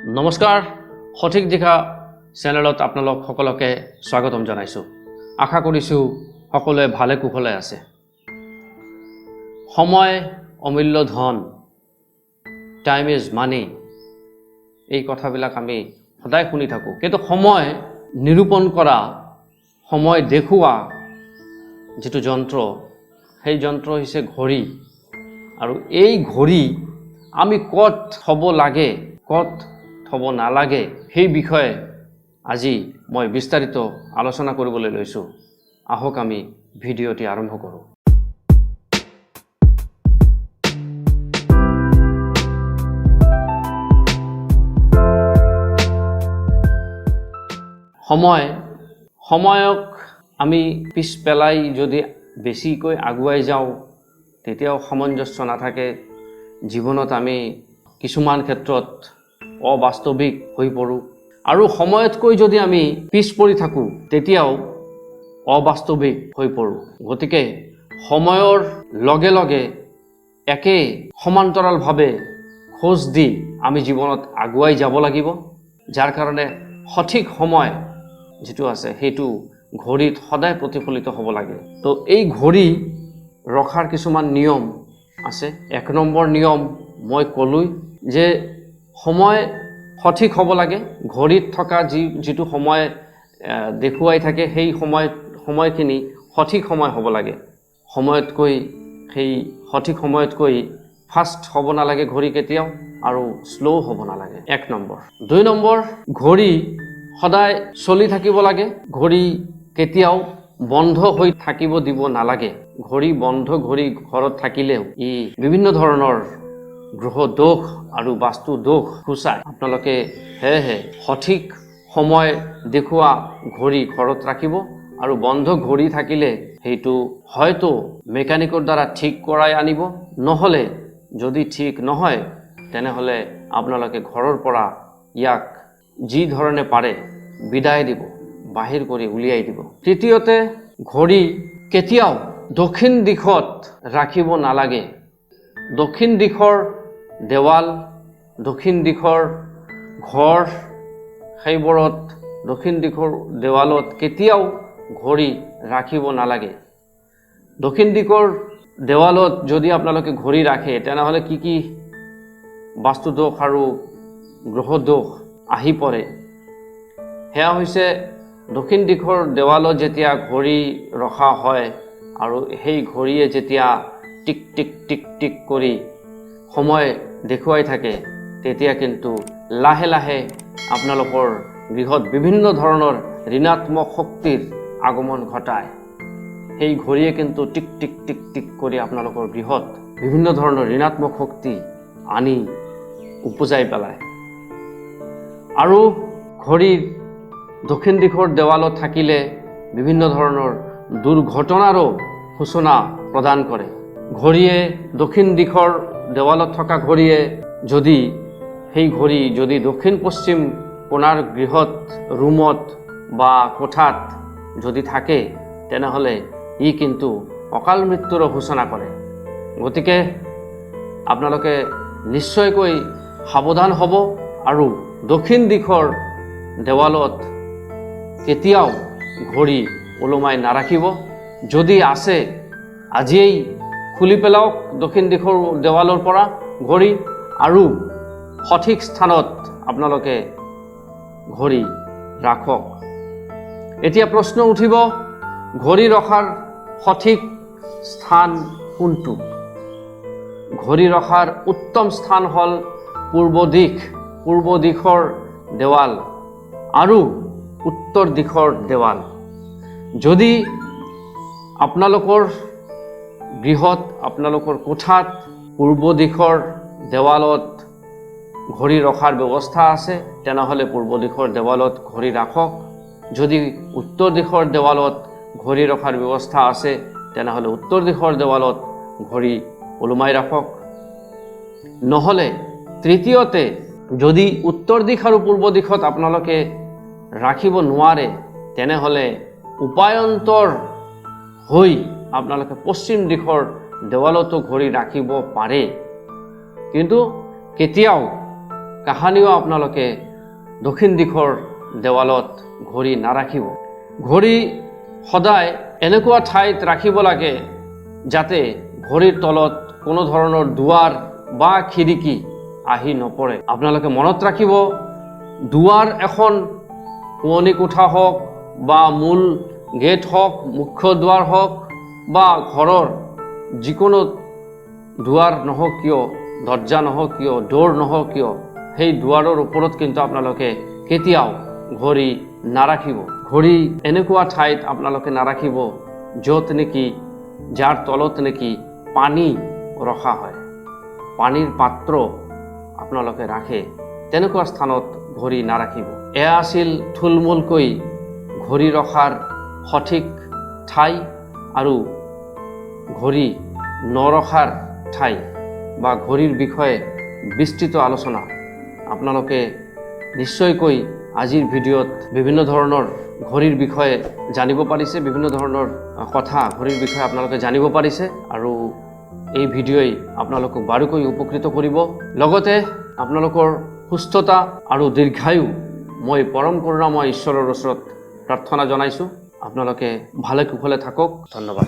নমস্কাৰ, সঠিক দিশা চেনেলত আপোনালোক সকলোকে স্বাগতম জনাইছোঁ। আশা কৰিছোঁ সকলোৱে ভালে কুশলে আছে। সময় অমূল্য ধন, time is money, এই কথাবিলাক আমি সদায় শুনি থাকোঁ। কিন্তু সময় নিৰূপণ কৰা, সময় দেখুওৱা যিটো যন্ত্ৰ, সেই যন্ত্ৰ হৈছে ঘড়ী। আৰু এই ঘড়ী আমি ক'ত থ'ব লাগে, ক'ত থ'ব নালাগে, সেই বিষয়ে আজি মই বিস্তাৰিত আলোচনা কৰিবলৈ লৈছোঁ। আহক, আমি ভিডিঅ'টি আৰম্ভ কৰোঁ। সময়ক আমি পিছ পেলাই যদি বেছিকৈ আগুৱাই যাওঁ, তেতিয়াও সামঞ্জস্য নাথাকে। জীৱনত আমি কিছুমান ক্ষেত্ৰত অবাস্তৱিক হৈ পৰোঁ আৰু সময়তকৈ যদি আমি পিছ পৰি থাকোঁ, তেতিয়াও অবাস্তৱিক হৈ পৰোঁ। গতিকে সময়ৰ লগে লগে একে সমান্তৰালভাৱে খোজ দি আমি জীৱনত আগুৱাই যাব লাগিব, যাৰ কাৰণে সঠিক সময় যিটো আছে, সেইটো ঘড়ীত সদায় প্ৰতিফলিত হ'ব লাগে। তো এই ঘড়ী ৰখাৰ কিছুমান নিয়ম আছে। এক নম্বৰ নিয়ম মই ক'লোৱেই যে সময় সঠিক হ'ব লাগে। ঘড়ীত থকা যিটো সময় দেখুৱাই থাকে, সেই সময়খিনি সঠিক সময় হ'ব লাগে। সেই সঠিক সময়তকৈ ফাষ্ট হ'ব নালাগে ঘড়ী কেতিয়াও আৰু শ্ল' হ'ব নালাগে, এক নম্বৰ। দুই নম্বৰ, ঘড়ী সদায় চলি থাকিব লাগে। ঘড়ী কেতিয়াও বন্ধ হৈ থাকিব দিব নালাগে। বন্ধ ঘড়ী ঘৰত থাকিলেও ই বিভিন্ন ধৰণৰ গ্ৰহ দোষ আৰু বাস্তু দোষ সূচায়। আপোনালোকে সেয়েহে সঠিক সময় দেখুওৱা ঘড়ী ঘৰত ৰাখিব আৰু বন্ধ ঘড়ী থাকিলে সেইটো হয়তো মেকানিকৰ দ্বাৰা ঠিক কৰাই আনিব, নহ'লে যদি ঠিক নহয়, তেনেহ'লে আপোনালোকে ঘৰৰ পৰা ইয়াক যি ধৰণে পাৰে বিদায় দিব, বাহিৰ কৰি উলিয়াই দিব। তৃতীয়তে, ঘড়ী কেতিয়াও দক্ষিণ দিশত ৰাখিব নালাগে। দক্ষিণ দিশৰ দেৱাল, দক্ষিণ দিশৰ ঘৰ, সেইবোৰত দক্ষিণ দিশৰ দেৱালত কেতিয়াও ঘড়ী ৰাখিব নালাগে। দক্ষিণ দিশৰ দেৱালত যদি আপোনালোকে ঘড়ী ৰাখে, তেনেহ'লে কি কি বাস্তুদোষ আৰু গ্ৰহদোষ আহি পৰে, সেয়া হৈছে দক্ষিণ দিশৰ দেৱালত যেতিয়া ঘড়ী ৰখা হয় আৰু সেই ঘড়ীয়ে যেতিয়া টিক টিক টিক টিক কৰি সময় দেখুৱাই থাকে, তেতিয়া কিন্তু লাহে লাহে আপোনালোকৰ গৃহত বিভিন্ন ধৰণৰ ঋণাত্মক শক্তিৰ আগমন ঘটায়। সেই ঘড়ীয়ে কিন্তু টিক টিক টিক টিক কৰি আপোনালোকৰ গৃহত বিভিন্ন ধৰণৰ ঋণাত্মক শক্তি আনি উপজাই পেলায়। আৰু ঘড়ীৰ দক্ষিণ দিশৰ দেৱালত থাকিলে বিভিন্ন ধৰণৰ দুৰ্ঘটনাৰো সূচনা প্ৰদান কৰে। দক্ষিণ দিশৰ দেৱালত থকা ঘড়ীয়ে যদি সেই ঘড়ী যদি দক্ষিণ পশ্চিম কোণাৰ গৃহত, ৰুমত বা কোঠাত যদি থাকে, তেনেহ'লে ই কিন্তু অকাল মৃত্যুৰো সূচনা কৰে। গতিকে আপোনালোকে নিশ্চয়কৈ সাৱধান হ'ব আৰু দক্ষিণ দিশৰ দেৱালত কেতিয়াও ঘড়ী ওলোমাই নাৰাখিব। যদি আছে, আজিয়েই খুলি পেলাওক দক্ষিণ দিশৰ দেৱালৰ পৰা ঘড়ী আৰু সঠিক স্থানত আপোনালোকে ঘড়ী ৰাখক। এতিয়া প্ৰশ্ন উঠিব, ঘড়ী ৰখাৰ সঠিক স্থান কোনটো? ঘড়ী ৰখাৰ উত্তম স্থান হ'ল পূৰ্ব দিশ, পূৰ্ব দিশৰ দেৱাল আৰু উত্তৰ দিশৰ দেৱাল। যদি আপোনালোকৰ গৃহত, আপোনালোকৰ কোঠাত পূৰ্ব দিশৰ দেৱালত ঘড়ী ৰখাৰ ব্যৱস্থা আছে, তেনেহ'লে পূৰ্ব দিশৰ দেৱালত ঘড়ী ৰাখক। যদি উত্তৰ দিশৰ দেৱালত ঘড়ী ৰখাৰ ব্যৱস্থা আছে, তেনেহ'লে উত্তৰ দিশৰ দেৱালত ঘড়ী ওলোমাই ৰাখক। নহ'লে তৃতীয়তে, যদি উত্তৰ দিশ আৰু পূৰ্ব দিশত আপোনালোকে ৰাখিব নোৱাৰে, তেনেহ'লে উপায়ন্তৰ হৈ আপোনালোকে পশ্চিম দিশৰ দেৱালতো ঘড়ী ৰাখিব পাৰে। কিন্তু কেতিয়াও কাহানিও আপোনালোকে দক্ষিণ দিশৰ দেৱালত ঘড়ী নাৰাখিব। ঘড়ী সদায় এনেকুৱা ঠাইত ৰাখিব লাগে যাতে ঘড়ীৰ তলত কোনো ধৰণৰ দুৱাৰ বা খিৰিকী আহি নপৰে। আপোনালোকে মনত ৰাখিব, দুৱাৰ এখন শোৱনি কোঠা হওক বা মূল গেট হওক, মুখ্য দুৱাৰ হওক বা ঘৰৰ যিকোনো দুৱাৰ নহওক কিয়, দৰ্জা নহওক কিয়, ড'ৰ নহওক কিয়, সেই দুৱাৰৰ ওপৰত কিন্তু আপোনালোকে কেতিয়াও ঘড়ী নাৰাখিব। ঘড়ী এনেকুৱা ঠাইত আপোনালোকে নাৰাখিব য'ত নেকি, যাৰ তলত নেকি পানী ৰখা হয়, পানীৰ পাত্ৰ আপোনালোকে ৰাখে, তেনেকুৱা স্থানত ঘড়ী নাৰাখিব। এয়া আছিল থুলমূলকৈ ঘড়ী ৰখাৰ সঠিক ঠাই আৰু ঘড়ী নৰখাৰ ঠাই বা ঘড়ীৰ বিষয়ে বিস্তৃত আলোচনা। আপোনালোকে নিশ্চয়কৈ আজিৰ ভিডিঅ'ত বিভিন্ন ধৰণৰ ঘড়ীৰ বিষয়ে জানিব পাৰিছে, বিভিন্ন ধৰণৰ কথা ঘড়ীৰ বিষয়ে আপোনালোকে জানিব পাৰিছে আৰু এই ভিডিঅ'ই আপোনালোকক বাৰুকৈ উপকৃত কৰিব। লগতে আপোনালোকৰ সুস্থতা আৰু দীৰ্ঘায়ু মই পৰম কৰুণাময় ঈশ্বৰৰ ওচৰত প্ৰাৰ্থনা জনাইছোঁ। আপোনালোকে ভালে কুশলে থাকক। ধন্যবাদ।